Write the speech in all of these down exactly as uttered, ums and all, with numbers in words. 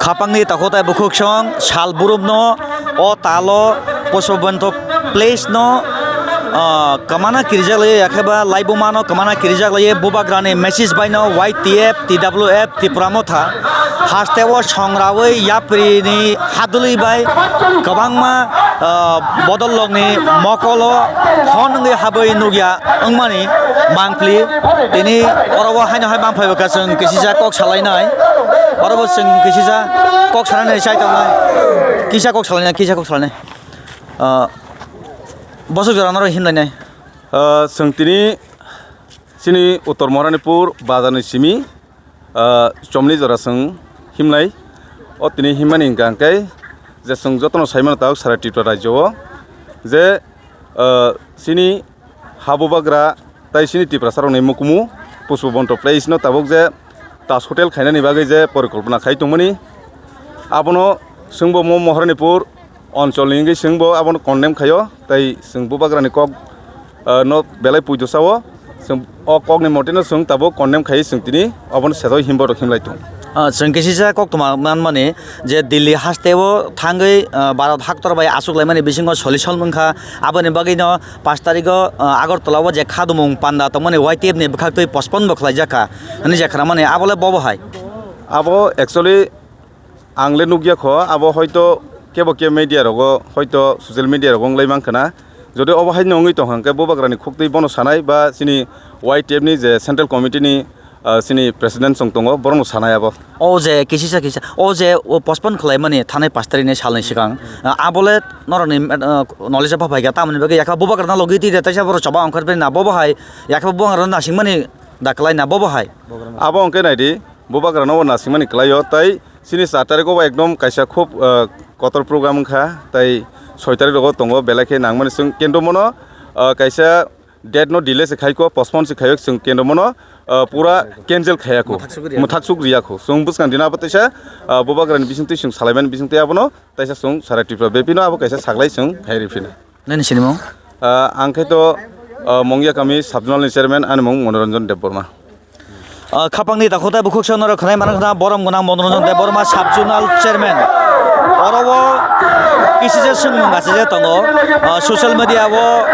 Khapangni takhuk tai bukhuk song sal burumno o talo Pushpabanta place no, ah, kwmana kirijak lai, yakhe ba laibuma no kwmana kirijak lai, bubagrani message bai no Y T F, T W F, Tipra Motha haste o songrawi yapri ni haduli bai kwbangma, ah, bodol lok ni mokolo hon wngwi habwi nukya wngmani mangpli. Tini oro o haino hai mangphai bwkha chwng kisisa kok salainai. Oro bo chwng kisisa kok salainai chai tongnai. Kisa kok salainai, kisa kok salainai. Ah, bosok jora norok himlainai. Ah, chwng tini chini Uttor Maharanipur bazarni simi, ah, chomli jora chwng himlai. O tini himmani hwnkha hwnkhe je chwng jotono saimano tabuk sara Tripura rajyo o je, ah, chini ha bubagra tai chini Tiprasarokni mukumu Pushpabanta place no tabuk je Taj Hotel khainani bagwi je porikolpona khai tongmani, abono chwngbo mo Maharanipur oncholni wngwi chwngbo abono condemn khaio, tai chwng bubagrani kok, ah, no belai puitu sao. Chwng o kokni motino chwng tabuk condemn khai chwng tini obono sejagwi himborok himlai tongo. Ah, chwng kisisa koktwma manmani je Delhi hasteo thangwi, ah, Bharat haktor bai achuk laimani bisingo solution wngkha. Aboni bagwino pash tarigo, ah, Agartala o je khadumung panda tongmani Y T F ni bwkhaktwi postpone bo khlaijak kha hwnwi je khwnamani, abole bobo hai? Abo actually ang le nukya kho, abo hoito kebo kebo media rogo, hoito social media rogo wng lai mankha na. Jodi obo hai no wngwi tong hwnkhe bubagrani khuktwi bono sanai ba chini Y T F ni je central committee ni, ah, chini president chwng tongo, borokno sanai abo. O je kisisa kisa, o je o postpone khlaimani thanai pash tarikni salni swkang, ah, abole norokni, ah, knowledge o phaikha, tamoni bagwi yakha bubagrano logi twi de taisa borok choba ongkhar bini na bobo hai, yakha bubagrano nasingmani da kwlai na bobo hai? Abo hwnkhe naidi, bubagrano bo nasingmani kwlaio, tai chini char tarikgo bo ekdom kaisa khub, ah, kotor program wngkha, tai soi tarik rogo tongo, belai khe nangmani chwng kendro mono, ah, kaisa date no delay se khaiko, postpone se khaio chwng kendro mono, ah, pura cancel khaiya kho, mwthak sugri ya kho. Chwng bwskang dino abo teisa, ah, bubagrani bisingtwi chwng salaimani bisingtwi abono teisa chwng sara Tripura bepino abo kaisa saklai chwng khai riphinai. Nini sinimung? Ah, ang khe to, ah, Mongya kami sub zonal ni chairman, ani mung Monoranjan Debbarma. Ah, khapangni takhuk tai bukhuk song norok khwnai manang khna borom gwnang Monoranjan Debbarma sub zonal chairman. Oro o kisisa swngmung achaijak tongo. Ah, social media o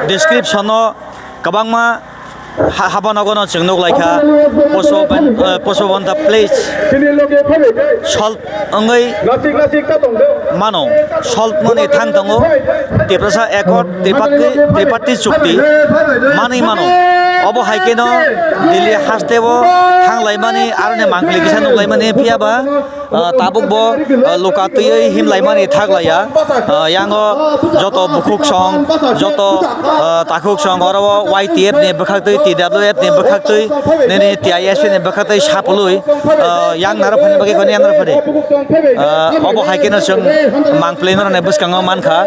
description o kwbangma ha-, haba nogo no chwng nuk lai kha. Poso ban-, eh, Poso Banta place. Sol wngwi mano, solmani thang tongo. Tiprasa Accord, Triparty, Triparty Chukti manwi mano. Obo hai kheno Delhi hasteo thang laimani, aroni mangpili kisa nuk laimani, phiya ba, ah, tabuk bo, ah, luka twiwi him laimani thak laiya. Ah, yango joto bukhuk song, joto, ah, takhuk song, oro o Y T F ni bwkhaktwi, T W F ni bwkhaktwi, nini T I S F ni bwkhaktwi sapului, ah, yang naro phani bagwi kono yang naro phani. Ah, obo hai kheno chwng mangpili norokni bwskango mankha,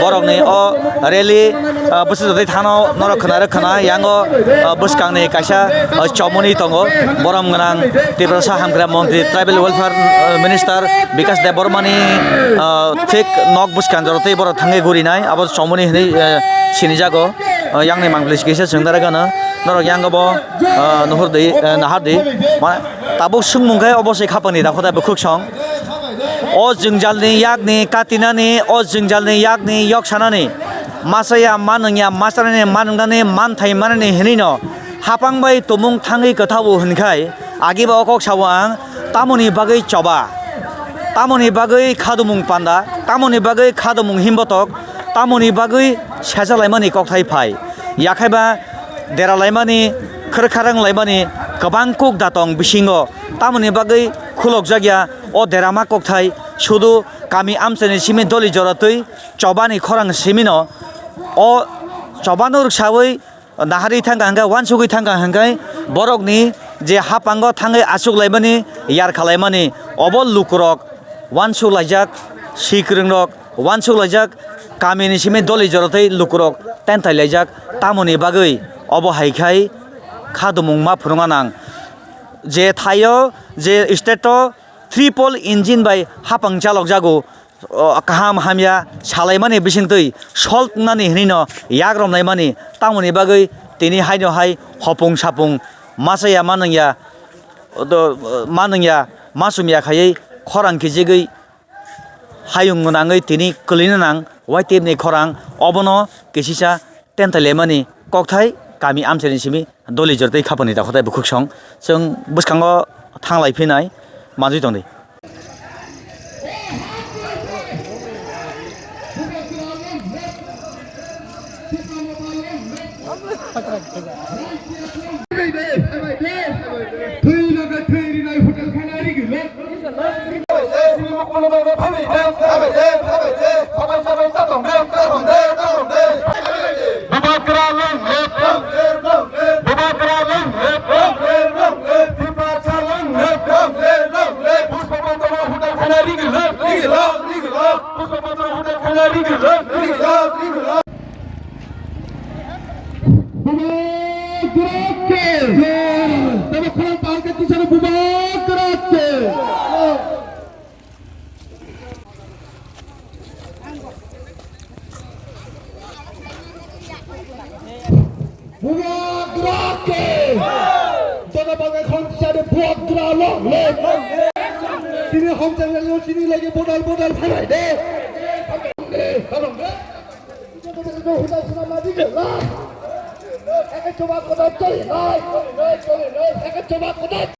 borokni o rally, ah, bwswk jotoi thano norok khna rwk khna, yango, ah, bwskangni kaisa, ah, chomoni tongo, borom gwnang Tiprasa hamkra montri, tribal welfare, ah, minister Bikas Debbarmani, ah, thik nok bwskang jorotwi borok thangwi gurinai, abo chomoni hinwi, ah, sinijago. Ah, yangni mangpili kisa chwng dara gana, norok yango bo, ah, nuhur di, ah, nahar di. Ma-, tabuk swngmung khe obo se khapangni dakhoda bukhuk song. O jwngjalni yakni katinani, o jwngjalni yakni yok sanani, masa ya manwng ya, masarani manwng nani, manthai manani hinwi no hapang bai tumung thangwi kwthao hwnkhai, agi ba o kok sao ang, tamoni bagwi choba, tamoni bagwi khadumung panda, tamoni bagwi khadumung himbotok, tamoni bagwi secha laimani kokthai phai, yakhai ba dera laimani, khwrwkharang laimani kwbang kuk da tong bisingo, tamoni bagwi khulokjak ya o derama kokthai, sudu kami amchaini simi doli jora twi chobani khorang simino o chobano rwksawi naharwi thangkha hwnkhe, uansugwi thangkha hwnkhe, borokni je hapango thangwi achuk laimani, yar khalaimani, obo lukurok uansuk laijak, swikwrwngrok uansuk laijak, kamini simi doli jorotwi lukurok tenthai laijak, tamoni bagwi obo hai khai khadumung ma phunukna nang. Je thaio, je state-o triple engine bai hapang chalokjago, o, kaham hamya salaimani bisingtwi solve wngnani hinwi no yak romlaimani, tamoni bagwi tini haino hai hopung sapung masa ya manwng ya, do, manwng ya, masum ya khaiwi khorang kijigwi hayung gwnangwi tini kwlwina nang, Y T F ni khorang obono kisisa tentailaimani kokthai kami amchaini simi doli jortwi khapani dakhotai bukhuksong chwng bwskango thanglai phinai manjwi tongdi. Thwi loge thwi rinai hotel khana rigi lok. Bubagra long live! Bubagra long live! Tiprasa long live! Pushpa Mantoro hotel khana rigi lok. Pushpa Mantoro hotel khana rigi lok. Bubagra ke! Tamo khorang pahal ke tisana Bubagra ke! Bubagra ke! Jana bagai khon tisana Bubagra long live! Tini hom jang jang tini lagi bodal bodal pharai de! Pharai de! Pharai de!